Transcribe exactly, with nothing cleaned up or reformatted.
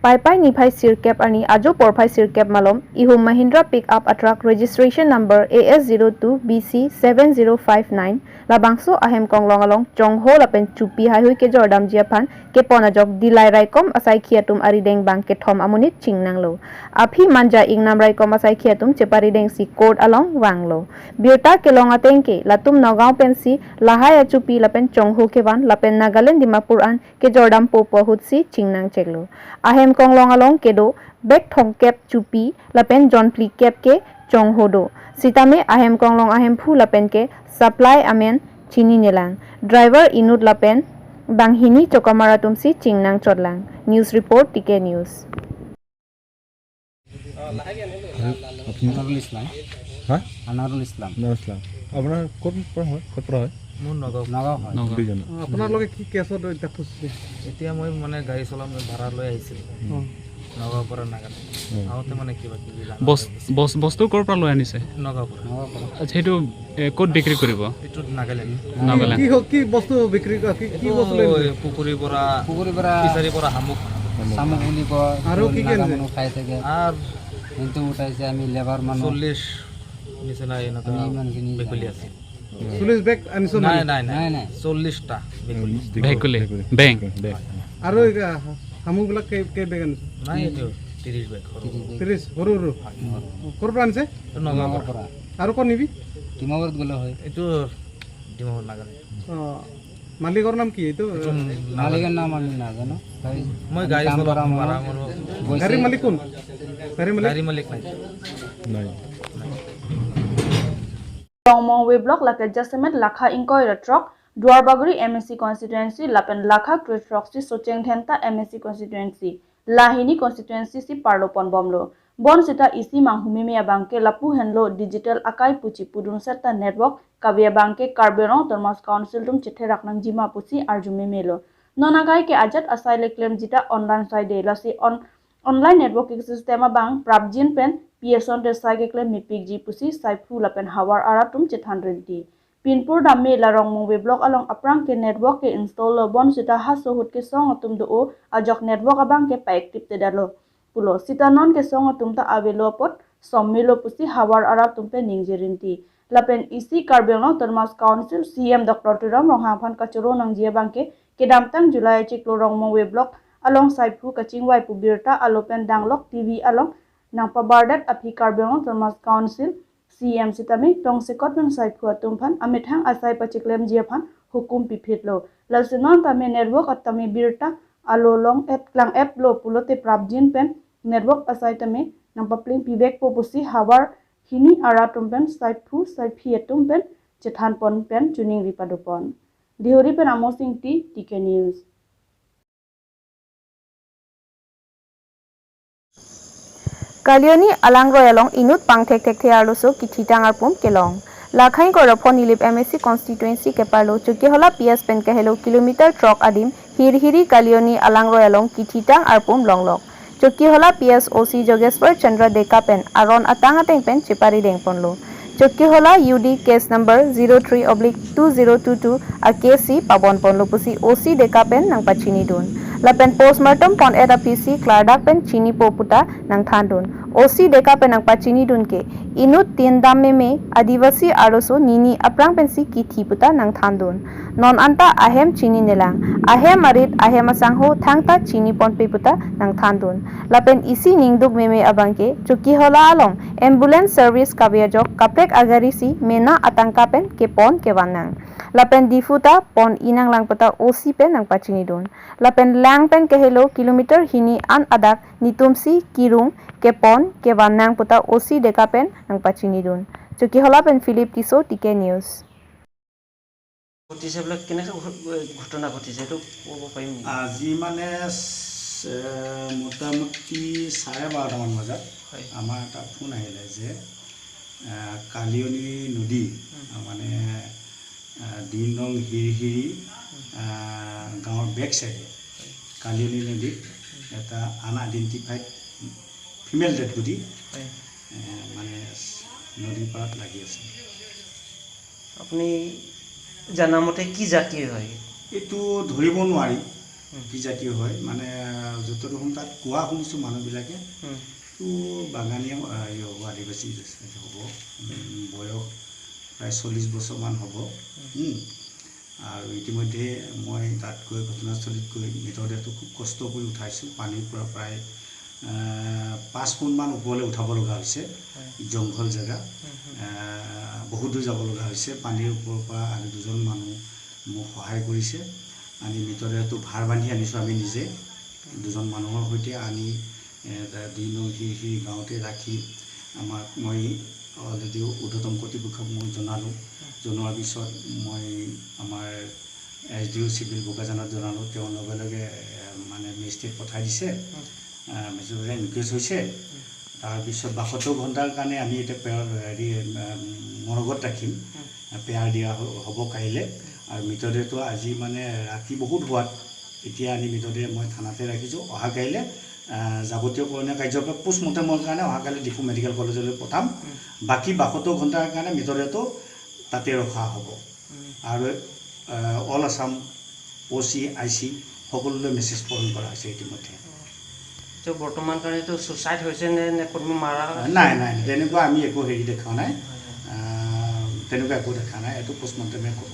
Paipai niphai sirkep arni ajo porphai sirkep malom ihum Mahindra pickup atruck registration number A S zero two B C seven zero five nine labangso ahem konglong along chongho lapen chupi haihui kejordamji aphan kepon ajok Dillai raikom asaikhi atum arideng bang kethom amonit chingnanglo. Aphi Manja Ingnam raikom asaikhi atum cheparidengsi court along vanglo. Birta kelong ateng ke latum Nagaon pensi lahai achupi lapen chongho kevan lapen Nagaland Dimapur an kejordampo pu ahutsi chingnangcheklo. Ahem konglong along kedo bag thomkep chupi lapen jonphlikep ke chongho do. Sitame ahem konglong ahemphu lapen ke supply amen chininelang. Driver inut lapen banghini chokamar atumsi chingnangchotlang. News report, T K News. আপনি আনারুল ইসলাম। হা? আনারুল ইসলাম। নাম ইছলাম। আপোনাৰ ক'ত পৰা হয়? ক'ত পৰা হয়? মোৰ নগাঁও। নগাঁও হয়। দুইজনৰ। আপোনালোকে কি কেছত এতিয়া ফচিছে? এতিয়া মই মানে গাড়ী চলাম, ভাড়া লৈ আহিছিলোঁ। অ। নগাঁৱৰ পৰা নাগালেণ্ড। উম। আহোঁতে মানে কিবা কিবি লানা বস হৈ গৈছে। বস বস্তু ক'ৰ পৰা লৈ আনিছে? নগাঁৱৰ পৰা। নগাঁৱৰ পৰা। আচ্ছা, সেইটো এ, ক'ত বিক্ৰী কৰিব? এইটো নাগালেণ্ড। নাগালেণ্ড। কি হ- কি বস্তু বিক্ৰী ক- কি কি এইটো বস্তু লৈ আনিছে? পুখুৰীৰ পৰা, পুখুৰীৰ পৰা ফিচাৰীৰ পৰা শামুক। শামুক বুলি কয়। আৰু কি কি নাগা আনিছে? মানুহ খাই থাকে। আৰু কিন্তু উঠাইছে আমি লেবাৰ মানুহ। চল্লিছ নিচিনা এনেকুৱা আমি ইমানখিনি ভেকুলী জানো। আছে। চল্লিছ বেগ আনিছ নাই মানে? নাই নাই, নাই নাই। চল্লিছটা ভেকুলী। ভেকুলী, বেং। আৰু এই শামুকবিলাক কেই কেই বেগ আনিছ? নাই এইটো ত্ৰিছ বেগ সৰু। ত্ৰিছ বেগ। ত্ৰিছ, সৰু সৰু। উম। ক'ৰ পৰা আনিছে? এইটো নগাঁৱৰ পৰা। আৰু ক'ত নিবি? ডিমাপুৰত গ'লে হয়। এইটো ডিমাপুৰ নাগালেণ্ড। অ', মালিকৰ নাম কি এইটো? এইটো মালিকৰ নাম আমি নাজানো। গাড়ী মই গাড়ী কাম চলাওঁ, কৰা মানুহ। ভাড়া মাৰোঁ। গৈছে। গাড়ী মালিক কোন? গাড়ী মালিক? গাড়ী মালিক নাই। নাই। Rongmongve block lake jasemet lakha ingkoi ra throk Duarbagori M A C constituency lapen lakha kre throksi Socheng Dhenta M A C constituency lahini constituency si parlo ponbomlo. Bonsita isi manghu meme abangke lapu henlo digital akai pu chipudun setta network kave abangke Karbi Anglong Autonomous Council atum chetherak nangjima pusi arju memelo. Non akai ke ajat asai le klemjita online saide, lasi on online networking system abang prapjin pen P S on te sai keklem mepikji pusi saiphu lapen havar arat atum chethan rinti. Pinpur dam me la Rongmongve block along aphrang ke network ke install lo, bonsita haso ahut kesong atum do-o ajok network abangke pa-active te dalo pulo. Sita non kesong atum ta avelo apot som melo pusi havar arat atum pen ningje rinti. Lapen isi Karbi Anglong Autonomous Council C M Doctor Tuliram Ronghang aphan kachoro nangji abangke kedamtang July achiklo Rongmongve block along saiphu kachingvai pu birta alo pen danglok T V along nangpabardet aphi Karbi Anglong Autonomous Council C M sitame tongsekot pen saiphu atum aphan amethang asai pachiklemji aphan hukum piphitlo. Lasi non tame network atame birta alo long et klang et lo pulote prapjin pen network asai tame nangpapleng pivekpo pusi havar hini arat atum pen saiphu saiphi atum pen chethan pon pen choningri padopon. Deori pen Amos Ingti, T K News. Kalioni alangroi along inut pangthek thekthe arloso kithitang arpum kelong. Lakhain Korapho Nilip M A C constituency keparlo Chokihola P S pen kahelo kilometer throk adim Hirhiri Kalioni alangroi along kithitang arpum longlok. Chokihola P S O C Jogeswar Chandra Deka pen aron atang ateng pen cheparideng ponlo. Chokihola U D case number zero three oblique two zero two two a case si pabon ponlo pusi O C Deka pen nangpachinidun. Lapen postmortem pon-et aphi si klardak pen chinipo puta nangthandun. O C Deka pen nangpachinidun ke inut tin dam meme Adivasi arloso nini aphrang pensi kithi puta nangthandun. Non anta ahem chininelang. Ahem arit ahem asangho thangta chini ponpe puta nangthandun. Lapen isi ningduk meme abangke Chokihola along ambulance service kave ajok kaprek agari si mena atangka pen kepon kevan nang. Lapen Diphu ta pon inanglang puta O C pen nangpachinidun. Lapen lang pen kahelo kilometer hini an adak nitumsi kirung kepon kevan nang puta O C Deka pen nangpachinidun. Chokihola pen Philip Tisso, T K News. ঘটিছে বোলে, কেনেকে ঘ- ঘটনা ঘটিছে এইটো ক'ব পাৰিম নেকি? আজি মানে চ- মোটামুটি চাৰে বাৰটামান বজাত হয়। আমাৰ এটা ফোন আহিলে যে আহ, কালিয়নী নদী উম। আহ, মানে আহ, দিন নং হিৰহিৰি আহ, গাঁৱৰ বেক চাইডে কালিয়নী নদীত এটা আনআইডেণ্টিফাইড ফিমেল ডেড বডি হয়। আহ, মানে নদীৰ পাৰত লাগি আছে। আপুনি জানামতে কি জাতিৰ হয়? এইটো ধৰিব নোৱাৰি। কি জাতীয় হয়, মানে, যতদূৰ শুন তাত কোৱা শুনিছোঁ মানুহবিলাকে, তো বাগানীয়া, আহ, ইয়ে হ'ব, আদিবাসী হ'ব। উম, বয়স প্ৰায় চল্লিছ বছৰমান হ'ব। উম। আৰু ইতিমধ্যে মই তাত গৈ, ঘটনাস্থলীত গৈ মৃতদেহটো খুব কষ্ট কৰি উঠাইছোঁ। পানীৰ পৰা প্ৰায়, আহ, পাঁচ ফুটমান ওপৰলৈ উঠাব লগা হৈছে। জংঘল জেগা। আহ, বহুত দূৰ যাব লগা হৈছে। পানীৰ ওপৰৰ পৰা আৰু দুজন মানুহ মোক সহায় কৰিছে। আনি মৃতদেহটো ভাৰ বান্ধি আনিছোঁ আমি নিজে। দুজন মানুহৰ সৈতে আনি, এ, দুই নং হিৰসিৰি গাঁৱতে ৰাখি আমাক, মই already ঊৰ্ধ্বতম কৰ্তৃপক্ষক মই জনালোঁ। জনোৱাৰ পিছত মই আমাৰ এছ ডি অ' চিভিল বোকাজানত জনালোঁ। তেওঁ লগে লগে, এ, মানে, মেজিষ্ট্ৰেট পঠাই দিছে। এ, মেজিষ্ট্ৰেট ৰিকুৱেষ্ট হৈছে। তাৰপিছত বাসত্তৰ ঘণ্টাৰ কাৰণে আমি এতিয়া পেয়াৰ, হেৰি, এ, মৰগত ৰাখিম। পেয়াৰ দিয়া হ-, হ'ব কাইলে। আৰু মৃতদেহটো আজি, মানে, ৰাতি বহুত হোৱাত এতিয়া আনি মৃতদেহ মই থানাতে ৰাখিছোঁ। অহা কাইলে, আহ, যাৱতীয় কৰণীয় কাৰ্যকলাপ পোষ্টমৰ্টেমৰ কাৰণে অহা কাইলে ডিফু মেডিকেল কলেজলৈ পঠাম। বাকী বাসত্তৰ ঘণ্টাৰ কাৰণে মৃতদেহটো তাতে ৰখা হ'ব। আৰু, আহ, অল আছাম অ' চি, আই চি সকলোলৈ মেছেজ প্ৰেৰণ কৰা হৈছে ইতিমধ্যে। তো বৰ্তমান কাৰণে তো ছুচাইড হৈছে নে, নে কোনোবা মাৰা? আহ, নাই, নাই, নাই, তেনেকুৱা আমি একো হেৰি দেখা নাই। আহ, তেনেকুৱা একো দেখা নাই, এইটো পোষ্টমৰ্টেমে ক'ব।